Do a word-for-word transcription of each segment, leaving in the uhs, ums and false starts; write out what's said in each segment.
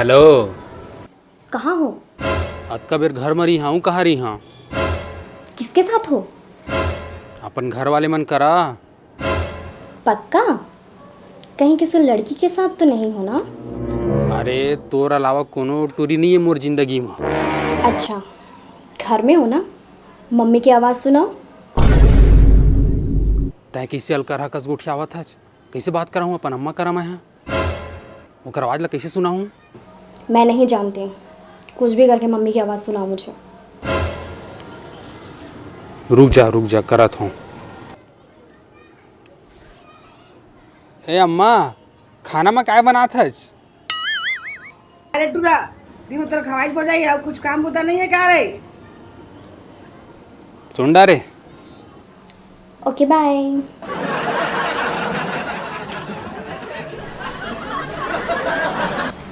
Hello. कहाँ हो? अतका बेर घर म रही हूँ, कहाँ रही हूँ? किसके साथ हो? अपन घर वाले मन करा। पक्का? कहीं किसी लड़की के साथ तो नहीं हो ना? अरे, तोर अलावा कोनो टूरी नहीं है मोर जिंदगी में। अच्छा, घर में हो ना? मम्मी की आवाज़ सुनाओ। तैं कैसे अलकरहा कस गोठियावत हच? कैसे बात करा हूँ अपन अम्मा करा मैं? हाँ, ओकर आवाज़ ला कैसे सुना हूँ? मैं नहीं जानती, कुछ भी करके मम्मी की आवाज़ सुनाओ मुझे। रुक जा, रुक जा, करत हूँ। ए अम्मा, खाना में काय बनात हच? अरे टूरा, दिन भर खवाई हो जाई, अब कुछ काम बुता नहीं है का रे? सुन डा रे। ओके, बाय।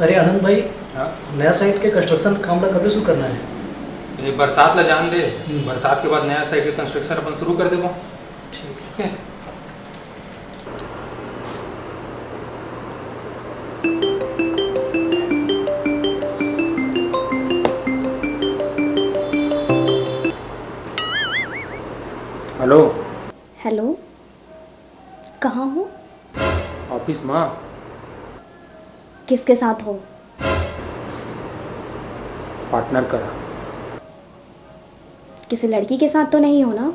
अरे आनंद भाई, हाँ? नया साइट के कंस्ट्रक्शन काम ला कब शुरू करना है? ये बरसात ला जान दे, हम्म। बरसात के बाद नया साइट के कंस्ट्रक्शन अपन शुरू कर देबो। ठीक है। हेलो। हेलो, कहाँ हो? ऑफिस में। किसके साथ हो? पार्टनर करा। किसी लड़की के साथ तो नहीं हो ना?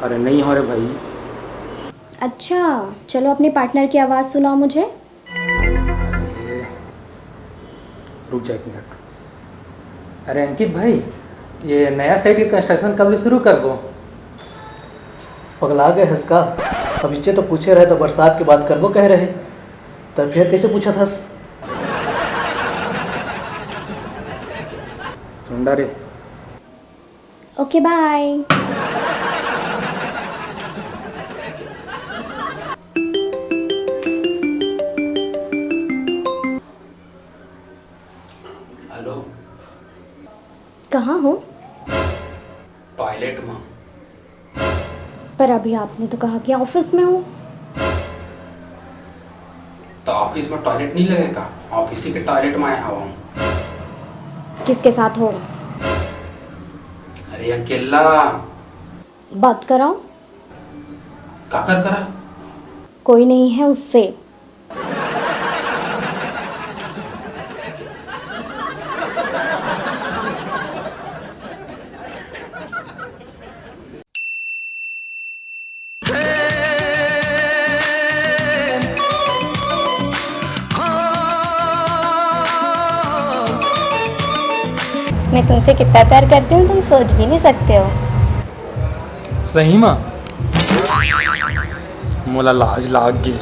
अरे नहीं हो रे भाई। अच्छा, चलो अपने पार्टनर की आवाज़ सुनाओ मुझे। अरे, रुक जा एक मिनट। अरे अंकित भाई, ये नया साइट के कंस्ट्रक्शन कब ले शुरू करबो? पगला गए हस का? अभी तो पूछे रहे तो बरसात के बाद करबो कह रहे, तो फिर कैसे पूछा थस? सुन डा रे। ओके, बाय। हेलो। कहाँ हो? टॉयलेट में। पर अभी आपने तो कहा कि ऑफिस में हो। तो ऑफिस में टॉयलेट नहीं लगेगा? ऑफिस ही के टॉयलेट में आया हुआ हूँ। किसके साथ हो? अरे अकेला। बात कराओ। काकर करा? कोई नहीं है उससे। मैं तुमसे कितना प्यार करती हूँ, तुम सोच भी नहीं सकते हो। सही मा? मोला लाज लाग गे।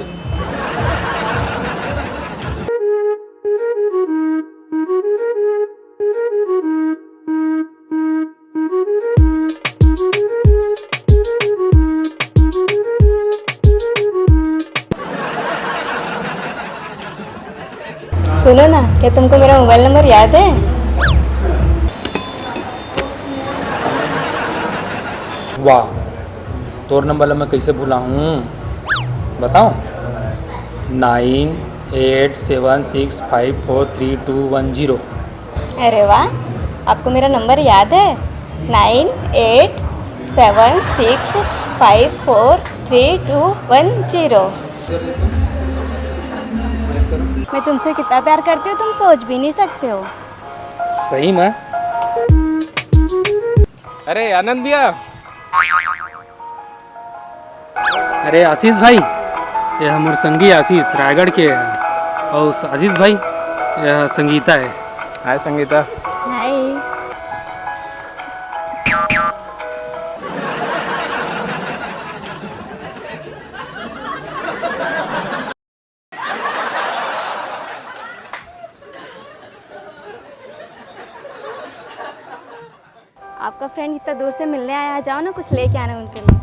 सुनो ना, क्या तुमको मेरा मोबाइल नंबर याद है? वाह, तोर नंबर ला मैं कैसे भुला हूँ, बताओ। Nine eight seven six five four three two one zero। अरे वाह, आपको मेरा नंबर याद है, nine eight seven six five four three two one zero। मैं तुमसे कितना प्यार करती हूँ, तुम सोच भी नहीं सकते हो। सही में? अरे आनंद भैया। अरे आशीष भाई, ये हमर संगी आशीष रायगढ़ के है, और आशीष भाई, यह संगीता है। हाय संगीता। हाय। आपका फ्रेंड इतना दूर से मिलने आया, जाओ ना कुछ लेके आना उनके लिए।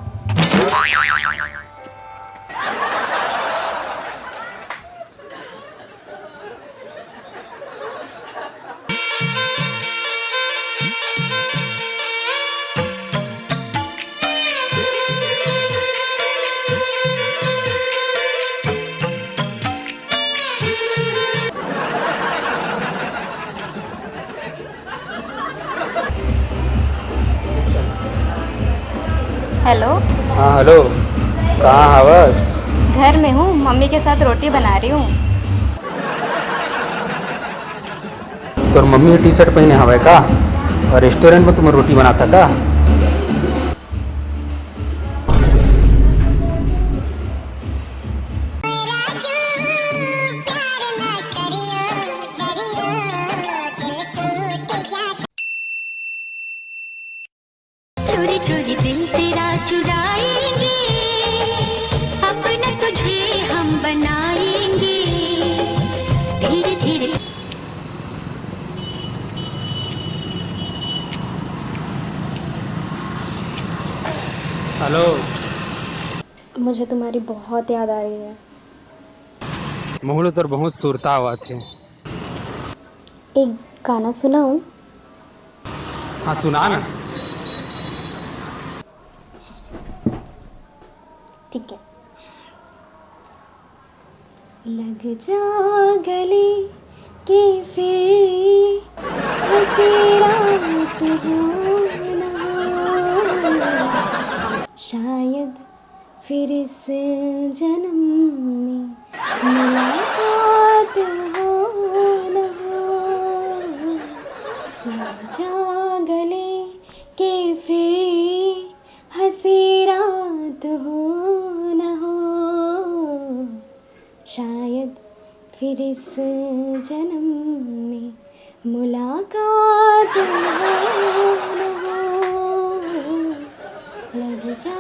हेलो। हाँ, हेलो। कहाँ हवस? घर में हूँ, मम्मी के साथ रोटी बना रही हूँ। तोर मम्मी टी शर्ट पहने हवय का? और रेस्टोरेंट में तुमन रोटी बनाथा का? चोरी चोरी दिल तेरा चुराएंगे, अपना तुझे हम बनाएंगे। धीरे धीरे। हेलो। मुझे तुम्हारी बहुत याद आ रही है। मोहलो तोर बहुत सुरता आवत हे। एक गाना सुनाऊं? हाँ, सुना ना। ठीक है। लग जा गले के फिर हंसी रात हो ना हो, शायद फिर इस जन्म में मुलाकात हो न हो। लग जा गले के फिर हंसी रात हो न हो, शायद फिर इस जन्म में मुलाकात हो न हो। लग जा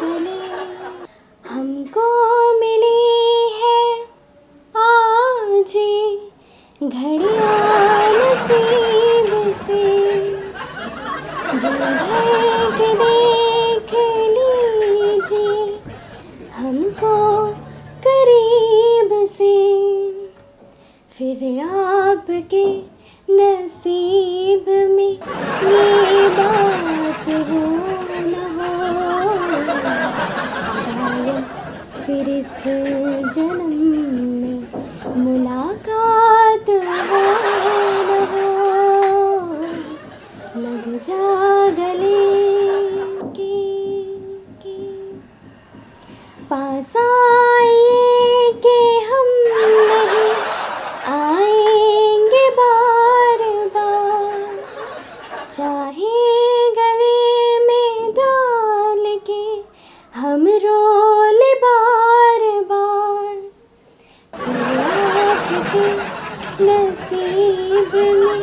गले, हमको मिली है आज ये घड़ियां नसीब से, जी भर के देख लीजिए हमको करीब से। फिर आपके नसीब में ये बात हो न हो, शायद फिर इस जन्म में मुलाकात हो न हो। लग जा गले के, के। पास आइए कि हम नहीं आएंगे बार बार, चाहे गले में डाल के हम रो ले बार बार। फिर आपके नसीब में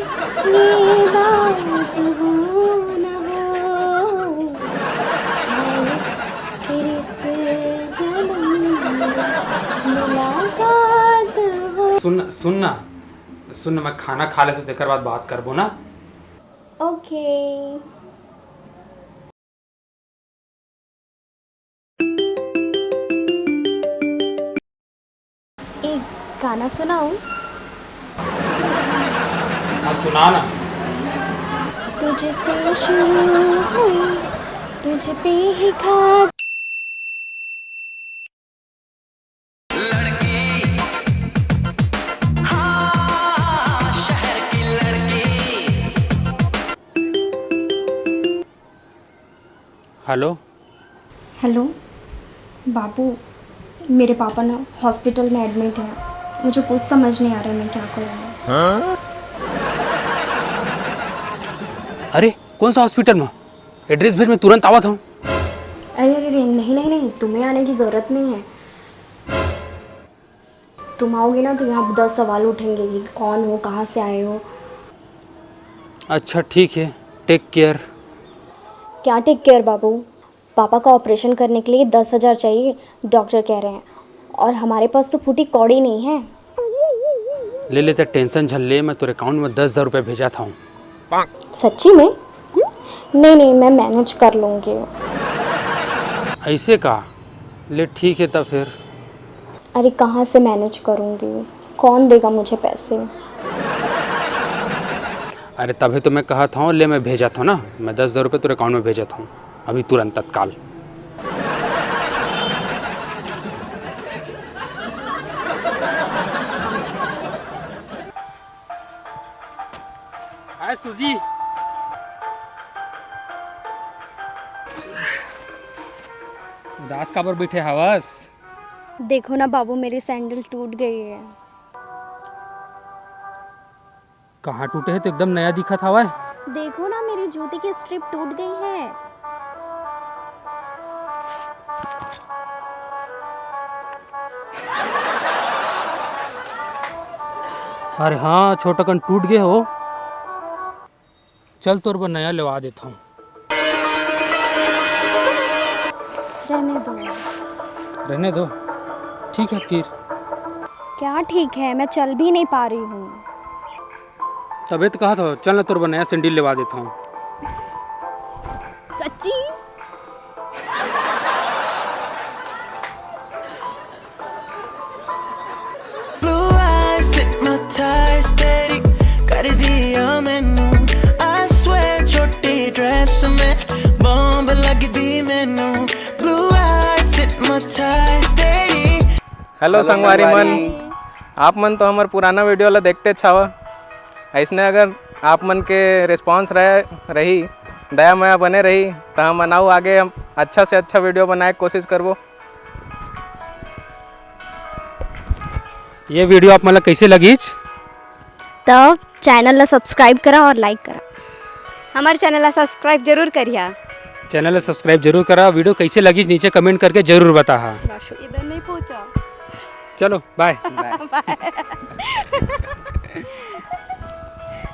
ये बात हो न हो, शायद फिर इस जन्म में मुलाकात हो। सुन, सुन ना, सुन ना, मैं खाना खा लेथों, तेकर बाद बात करबो ना। ओके। एक गाना सुनाऊं? हाँ, सुना ना। तुझसे शुरू हुई, तुझ पे ही खा। हेलो। हेलो बाबू, मेरे पापा ना हॉस्पिटल में एडमिट है। मुझे कुछ समझ नहीं आ रहा है, मैं क्या करूँ। अरे, कौन सा हॉस्पिटल में? एड्रेस भेज, मैं तुरंत आवत हूँ। अरे अरे अरे, नहीं नहीं नहीं, तुम्हें आने की ज़रूरत नहीं है। तुम आओगे ना तो यहाँ दस सवाल उठेंगे कि कौन हो, कहाँ से आए हो। अच्छा ठीक है, टेक केयर। क्या टेक केयर बाबू? पापा का ऑपरेशन करने के लिए दस हज़ार चाहिए, डॉक्टर कह रहे हैं, और हमारे पास तो फूटी कौड़ी नहीं है। ले ले, ते टेंशन झन ले, मैं तोरे अकाउंट में दस हज़ार रुपये भेजत हूँ। सच्ची में? नहीं नहीं, मैं मैनेज कर लूँगी। ऐसे का? ले ठीक है तब फिर। अरे कहाँ से मैनेज करूँगी, कौन देगा मुझे पैसे? अरे तभी तो मैं कहत हूँ, ले मैं भेजत हूँ ना, मैं दस हज़ार रुपये तोरे अकाउंट में भेजत हूँ अभी तुरंत तत्काल। हाय सूजी। दास काबर बैठे हवस? देखो ना बाबू, मेरी सैंडल टूट गई है। कहाँ टूटे है, तो एकदम नया दिखत हवय। देखो ना, मेरी जूती की स्ट्रिप टूट गई है। अरे हाँ, छोटकन टूट गए हो। चल, तोर बर नया लेवा देता हूँ। रहने दो। रहने दो। ठीक है फिर। क्या ठीक है, मैं चल भी नहीं पा रही हूँ। तबे तो कहा था, चल ना, तोर बर नया सैंडल लेवा देता हूँ। सच्ची? Blue eyes hypnotize ਤੇਰੀ, ਕਰਦੀ ਆ ਮੈਨੂੰ, I swear, ਛੋਟੀ ਡਰੈਸ ਮੈਂ ਬੌਂਬ ਲੱਗਦੀ ਮੈਨੂੰ। Blue eyes hypnotize ਤੇਰੀ। हेलो संगवारी मन, आप मन तो हमर पुराना वीडियो ला देखते छावा। ऐसने अगर आप मन के रिस्पॉन्स रहे रही, दया मया बने रही, तो हम अनाऊ आगे हम अच्छा से अच्छा वीडियो बनाए के कोशिश करबो। ये वीडियो आप मन ला कैसे लगिच? तो चैनल ला सब्सक्राइब करा और लाइक करा। हमारे चैनल ला सब्सक्राइब जरूर करिया। चैनल ला सब्सक्राइब जरूर करा। वीडियो कैसे लगिच नीचे कमेंट करके जरूर बताहा। इधर नहीं पहुंचा। चलो, बाय।